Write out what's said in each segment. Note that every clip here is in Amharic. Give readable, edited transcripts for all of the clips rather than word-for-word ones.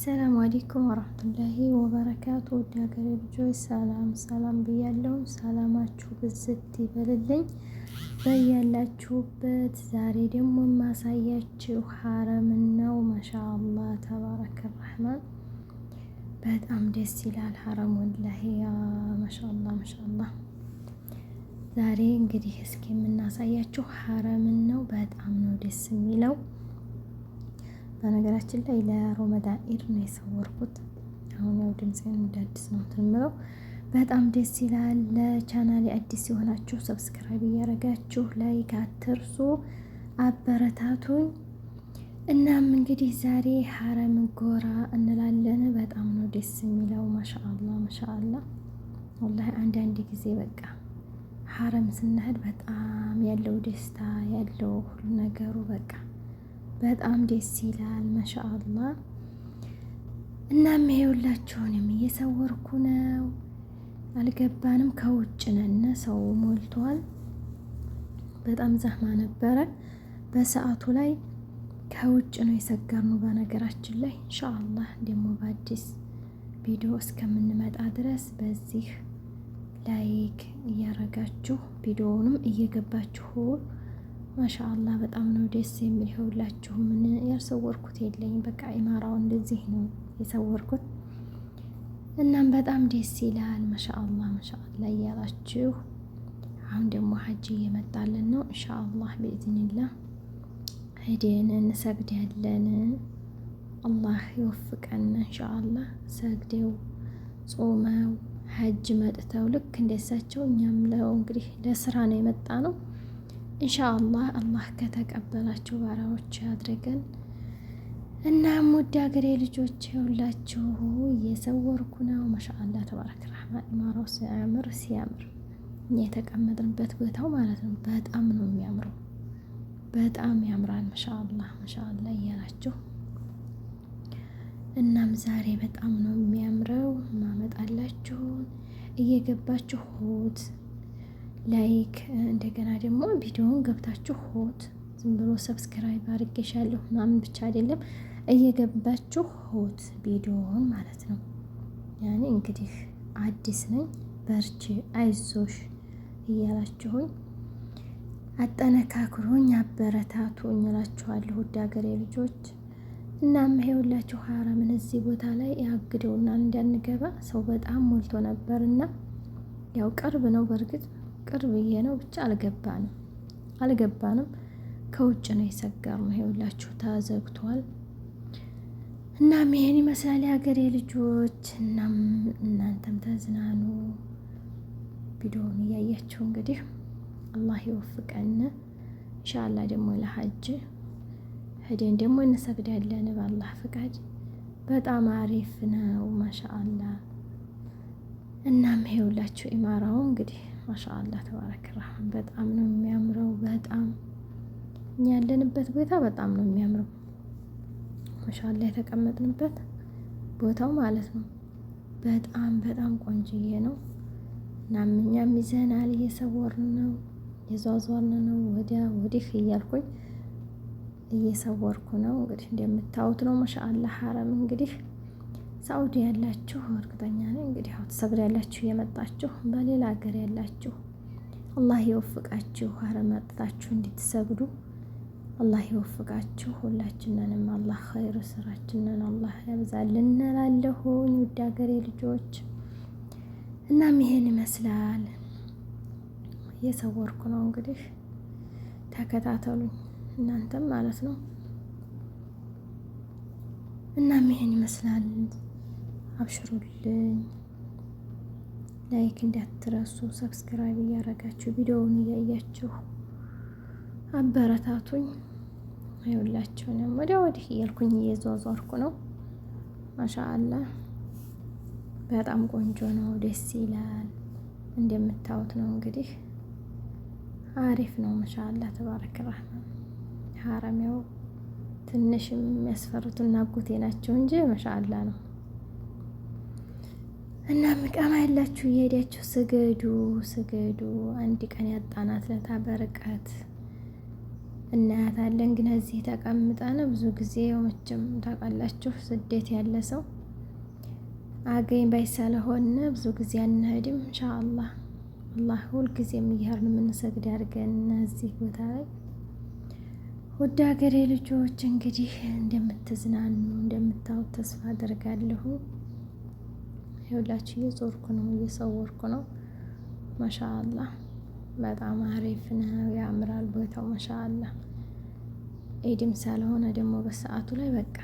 السلام عليكم ورحمة الله وبركاته። ውድ ሀገሬ ልጆች ሰላም ሰላም ብያለሁ። ሰላማችሁ ብዝት ይበልልኝ በያላችሁበት። ዛሬ ደግሞ የማሳያችሁ ሀረምን ነው። ما شاء الله تبارك الرحمن በጣም ደስ ይላል ሀረም والله። ما شاء الله ما شاء الله። ዛሬ እንግዲህ እስኪ የምናሳያችሁ ሀረምን ነው። በጣም ነው ደስ የሚለው። በነገራችን ላይ ለሮመዳን ኢድ ነው የሰወርኩት። አሁን ያው ድምፄን እንደ አዲስ ነው እንትን የምለው። በጣም ደስ ይላል። ለቻናሌ አዲስ የሆናችሁ subscribe እያደረጋችሁ like አትርሱ፣ አበረታቱኝ። እናም እንግዲህ ዛሬ ሀረም ጎራ እንላለን። በጣም ነው ደስ የሚለው። ما شاء الله ما شاء الله። والله አንዳንድ ጊዜ በቃ ሀረም ስንሄድ በጣም ያለው ደስታ ያለው ሁሉ ነገሩ በቃ በጣም ደስ ይላል። ما شاء الله። እናም ይኸውላችሁንም እየሰወርኩ ነው። አልገባንም፣ ከውጭ ነን። ሰው ሞልቷል። በጣም زحمة ነበረ በሰዓቱ ላይ ከውጭ ነው የሰገርነው። በነገራችን ላይ إن شاء الله ደግሞ በአዲስ ቪዲዮ እስከምንመጣ ድረስ በዚህ like እያረጋችሁ ቪዲዮውንም እየገባችሁ ما شاء الله በጣም ነው ደስ የሚል። ይኸውላችሁ ምን ያልሰወርኩት የለኝ። በቃ ኢማራው እንደዚህ ነው የሰወርኩት። እናም በጣም ደስ ይላል። ما شاء الله ما شاء الله እያላችሁ አሁን ደግሞ ሀጅ እየመጣልን ነው። إن شاء الله بإذن الله ሄደን እንሰግዳለን። አላህ ይወፍቀን إن شاء الله። ሰግደው ጾመው ሀጅ መጥተው ልክ እንደሳቸው እኛም ለው እንግዲህ ለስራ ነው የመጣ ነው። إن شاء الله አላህ ከተቀበላቸው ባሪያዎች ያድርገን። እናም ውድ ሀገሬ ልጆች ሁላችሁ እየዘወርኩ ነው። ما شاء الله تبارك الرحمن። ኢማራው ሲያምር ሲያምር እኛ የተቀመጥንበት ቦታው ማለት ነው። በጣም ነው የሚያምረው። በጣም ያምራል። ما شاء الله ما شاء الله እያላችሁ እናም ዛሬ በጣም ነው የሚያምረው። ማመጣላችሁን እየገባችሁ ሆት like፣ እንደገና ደግሞ ቪዲዮውን ገብታችሁ ሆት ዝም ብሎ subscribe አድርጌሻለሁ ምናምን ብቻ አይደለም፣ እየገባችሁ ሆት ቪዲዮውን ማለት ነው። ያኔ እንግዲህ አዲስ ነኝ በርቺ፣ አይዞሽ እያላችሁኝ አጠነካክሮኝ አበረታቱኝ እላችኋለሁ ውድ ሀገሬ ልጆች። እናም ይኸውላችሁ ሀረምን እዚህ ቦታ ላይ ያግደውናል እንዳንገባ ሰው በጣም ሞልቶ ነበርና ያው ቅርብ ነው፣ በእርግጥ ቅርብዬ ነው፣ ብቻ አልገባንም አልገባንም። ከውጭ ነው የሰገርነው። ይኸውላችሁ ተዘግቷል። እናም ይሄን ይመስላል የሀገሬ ልጆች። እናም እናንተም ተዝናኑ ቪዲዮውን እያያችሁ እንግዲህ አላህ ይወፍቀን። ኢንሻአላህ ደግሞ ለሀጅ ሄደን ደግሞ እንሰግዳለን በአላህ ፍቃድ። በጣም አሪፍ ነው ማሻአላህ። እናም ይኸውላችሁ ኢማራው እንግዲህ ማሻአላህ ተባረከ ረህማን በጣም ነው የሚያምረው። በጣም እኛ ያለንበት ቦታ በጣም ነው የሚያምረው። ማሻአላህ የተቀመጥንበት ቦታው ማለት ነው በጣም በጣም ቆንጅዬ ነው። እናም እኛም ይዘናል እየሰወርን ነው እየዟዟርን ነው ወዲያ ወዲህ እያልኩኝ እየሰወርኩ ነው። እንግዲህ እንደምታዩት ነው። ማሻአላህ ሀረም እንግዲህ ሳኡዲ ያላችሁ እርግጠኛ ነኝ እንግዲህ ያው ትሰግድ ያላችሁ እየመጣችሁ በሌላ ሀገር ያላችሁ አላህ ይወፍቃችሁ። ሀረም መጥታችሁ እንድትሰግዱ አላህ ይወፍቃችሁ። ሁላችንንም አላህ ኸይር ስራችንን አላህ ያብዛልን እላለሁኝ ውድ ሀገሬ ልጆች። እናም ይሄን ይመስላል እየሰወርኩ ነው እንግዲህ ተከታተሉኝ እናንተም ማለት ነው። እናም ይሄን ይመስላል። አብሽሩልኝ፣ like እንዳትረሱ፣ subscribe እያረጋችሁ ቪዲዮውን እያያችሁ አበረታቱኝ። ይኸውላችሁንም ወዲያ ወዲህ እያልኩኝ እየዟዟርኩ ነው። ما شاء الله በጣም ቆንጆ ነው፣ ደስ ይላል። እንደምታዩት ነው እንግዲህ አሪፍ ነው። ما شاء الله تبارك الرحمن። ሀረም ያው ትንሽ የሚያስፈሩት እና አጎቴ ናቸው እንጂ ما شاء الله ነው። እና ምቃማ ያላችሁ እየሄዳችሁ ስገዱ ስገዱ። አንድ ቀን ያጣናት ለታ በርቀት እናያታለን። ግን እዚህ ተቀምጠን ብዙ ጊዜ መቼም ታውቃላችሁ ስደት ያለ ሰው አገኝ ባይ ስለሆነ ብዙ ጊዜ አንሄድም። ኢንሻአላህ አላህ ሁልጊዜም እየሄድን የምንሰግድ ያድርገን። እዚህ ቦታ ላይ ውድ ሀገሬ ልጆች እንግዲህ እንደምትዝናኑ እንደምታዩት ተስፋ አደርጋለሁ። ይኸውላችሁ እየዞርኩ ነው፣ እየሰወርኩ ነው። ማሻአላህ በጣም አሪፍ ነው፣ ያምራል ቦታው ማሻአላህ። ኢድም ስለሆነ ደግሞ በሰዓቱ ላይ በቃ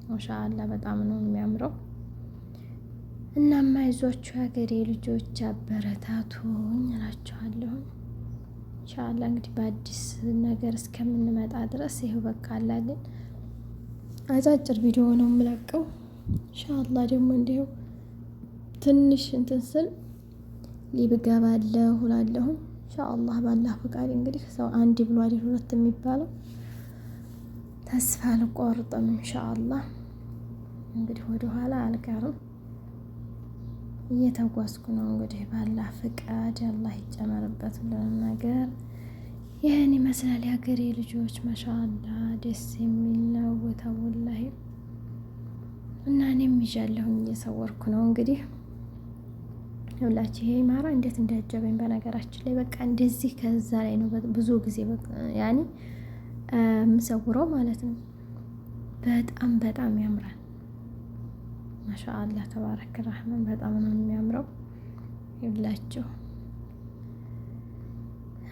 ማሻአላህ በጣም ነው የሚያምረው። እናም አይዟችሁ የሀገሬ ልጆች አበረታቱኝ እላችኋለሁ። ኢንሻአላህ እንግዲህ በአዲስ ነገር እስከምንመጣ ድረስ ይኸው በቃ አላልን አጫጭር ቪዲዮ ነው የምለቀው። ኢንሻአላህ ደግሞ እንዲሁ ትንሽ እንትን ስል ሊብገባለሁ እላለሁ። ኢንሻአላህ ባላህ ፈቃድ እንግዲህ ሰው አንድ ብሎ አይደል ሁለት የሚባለው፣ ተስፋ አልቆርጥም። ኢንሻአላህ እንግዲህ ወደኋላ አልቀርም፣ እየተጓዝኩ ነው። እንግዲህ ባላህ ፍቃድ አላህ ይጨመርበት ሁሉንም ነገር። ይህን ይመስላል የሀገሬ ልጆች። ማሻአላህ ደስ የሚል ነው ቦታው ወላሂ። እና እኔም ይዣለሁኝ እየሰወርኩ ነው እንግዲህ ሁላችሁ ይሄ ማራ እንዴት እንዳጀበኝ በነገራችን ላይ በቃ እንደዚህ ከዛ ላይ ነው ብዙ ጊዜ ያኔ የምሰውረው ማለት ነው። በጣም በጣም ያምራል። ማሻአላህ ተባረክ ራህማን በጣም ነው የሚያምረው። ይብላችሁ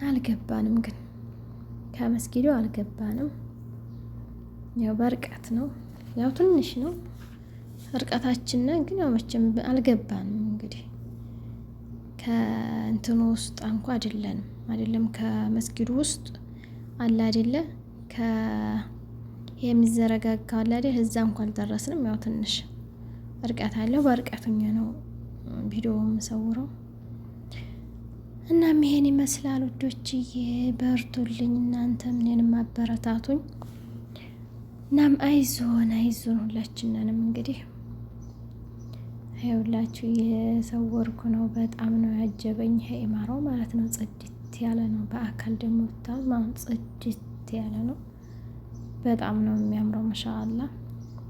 አልገባንም፣ ግን ከመስጊዱ አልገባንም። ያው በርቀት ነው፣ ያው ትንሽ ነው እርቀታችን፣ ግን ያው መቼም አልገባንም። እንግዲህ ከእንትኑ ውስጥ እንኳ አይደለንም፣ አይደለም ከመስጊዱ ውስጥ አለ አይደለ ከ የሚዘረጋጋ አለ አይደል? እዛ እንኳ አልደረስንም። ያው ትንሽ እርቀት አለው። በእርቀቱኛ ነው ቪዲዮ የምሰውረው። እናም ይሄን ይመስላል ውዶችዬ፣ በርቱልኝ። እናንተም እኔንም አበረታቱኝ። እናም አይዞን አይዞን ሁላችንንም እንግዲህ ይኸውላችሁ እየሰወርኩ ነው። በጣም ነው ያጀበኝ ይሄ ኢማራው ማለት ነው። ጽድት ያለ ነው። በአካል ደግሞ ብታዩት ማለት ጽድት ያለ ነው። በጣም ነው የሚያምረው። ማሻአላ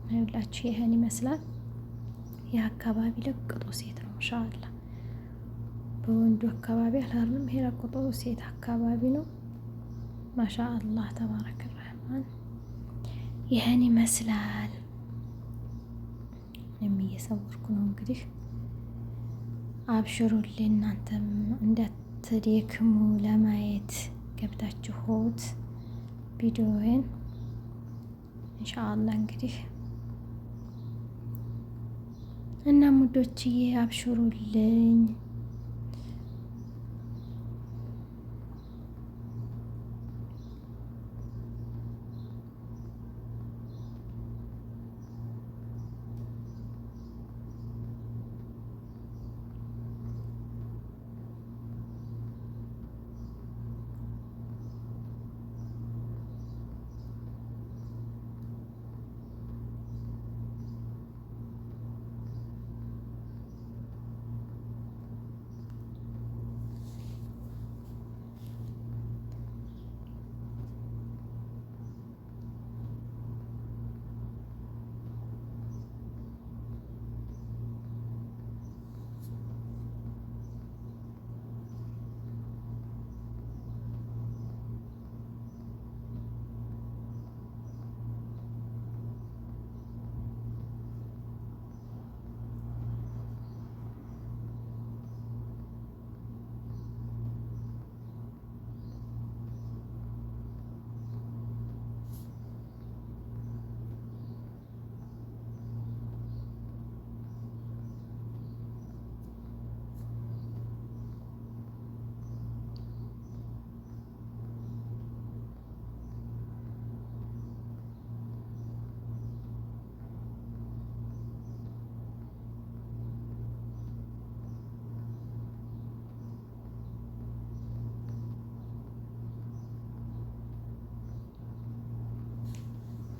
ይኸውላችሁ ይሄን ይመስላል። ይህ አካባቢ ለቅጦ ሴት ነው። ማሻአላ በወንዱ አካባቢ አላርንም። ይሄ ለቅጦ ሴት አካባቢ ነው። ማሻአላህ ተባረከ ረህማን ይህን ይመስላል። እኔም እየሰወርኩ ነው እንግዲህ አብሽሩልኝ። እናንተም እንዳትደክሙ ለማየት ገብታችሁ ሆት ቪዲዮውን ኢንሻአላህ እንግዲህ እና ሙዶችዬ አብሽሩልኝ።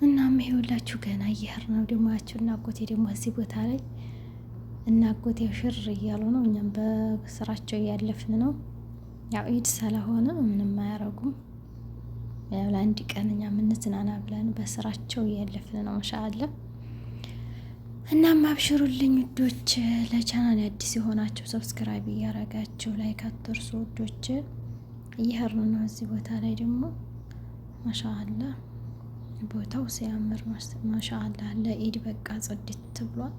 እናም ይኸውላችሁ ገና እየሄድን ነው። ደግሞ ያቸው እና አጎቴ ደግሞ እዚህ ቦታ ላይ እና አጎቴ ሽር እያሉ ነው። እኛም በስራቸው እያለፍን ነው። ያው ኢድ ስለሆነ ምንም አያረጉም። ያው ለአንድ ቀን እኛ የምንዝናና ብለን በስራቸው እያለፍን ነው። ማሻአላ። እናም አብሽሩልኝ ውዶች። ለቻናል አዲስ የሆናችሁ subscribe እያረጋችሁ like አትርሱ ውዶች። እየሄድን ነው። እዚህ ቦታ ላይ ደግሞ ማሻአላ ቦታው ሲያምር ማሻአላ ለኢድ በቃ ጽድት ብሏል።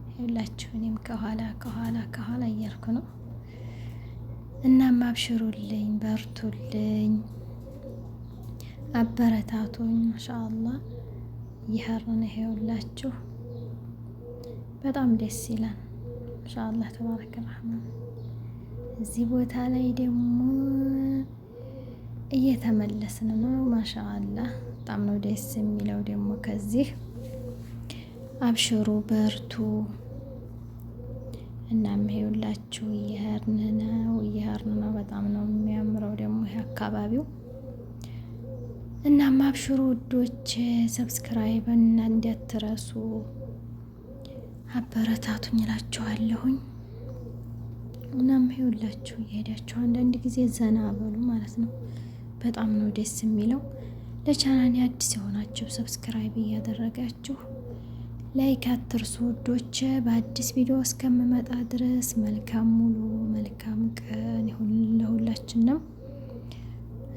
ይኸውላችሁ እኔም ከኋላ ከኋላ ከኋላ እያልኩ ነው። እናም አብሽሩልኝ፣ በርቱልኝ፣ አበረታቱኝ። ማሻአላ እየሄድን ይኸውላችሁ በጣም ደስ ይላል። ማሻአላ ተባረከ ረህማን። እዚህ ቦታ ላይ ደግሞ እየተመለስን ነው። ማሻአላ በጣም ነው ደስ የሚለው። ደግሞ ከዚህ አብሽሩ በርቱ። እናም ይኸውላችሁ እየሄድን ነው እየሄድን ነው። በጣም ነው የሚያምረው ደግሞ ይሄ አካባቢው። እናም አብሽሩ ውዶች፣ subscribe እና እንዳትረሱ አበረታቱኝ እላችኋለሁኝ። እናም ይኸውላችሁ እየሄዳችሁ አንዳንድ ጊዜ ዘና በሉ ማለት ነው። በጣም ነው ደስ የሚለው። ለቻናሌ አዲስ የሆናችሁ subscribe እያደረጋችሁ like አትርሱ ውዶች። በአዲስ ቪዲዮ እስከምመጣ ድረስ መልካም ሙሉ መልካም ቀን ይሁን ለሁላችንም።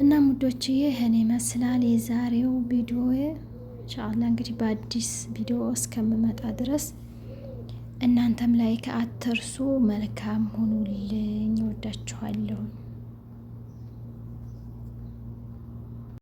እናም ውዶች ይህን ይመስላል የዛሬው ቪዲዮ። ኢንሻአላህ እንግዲህ በአዲስ ቪዲዮ እስከምመጣ ድረስ እናንተም like አትርሱ። መልካም ሁኑልኝ። ወዳችኋለሁ።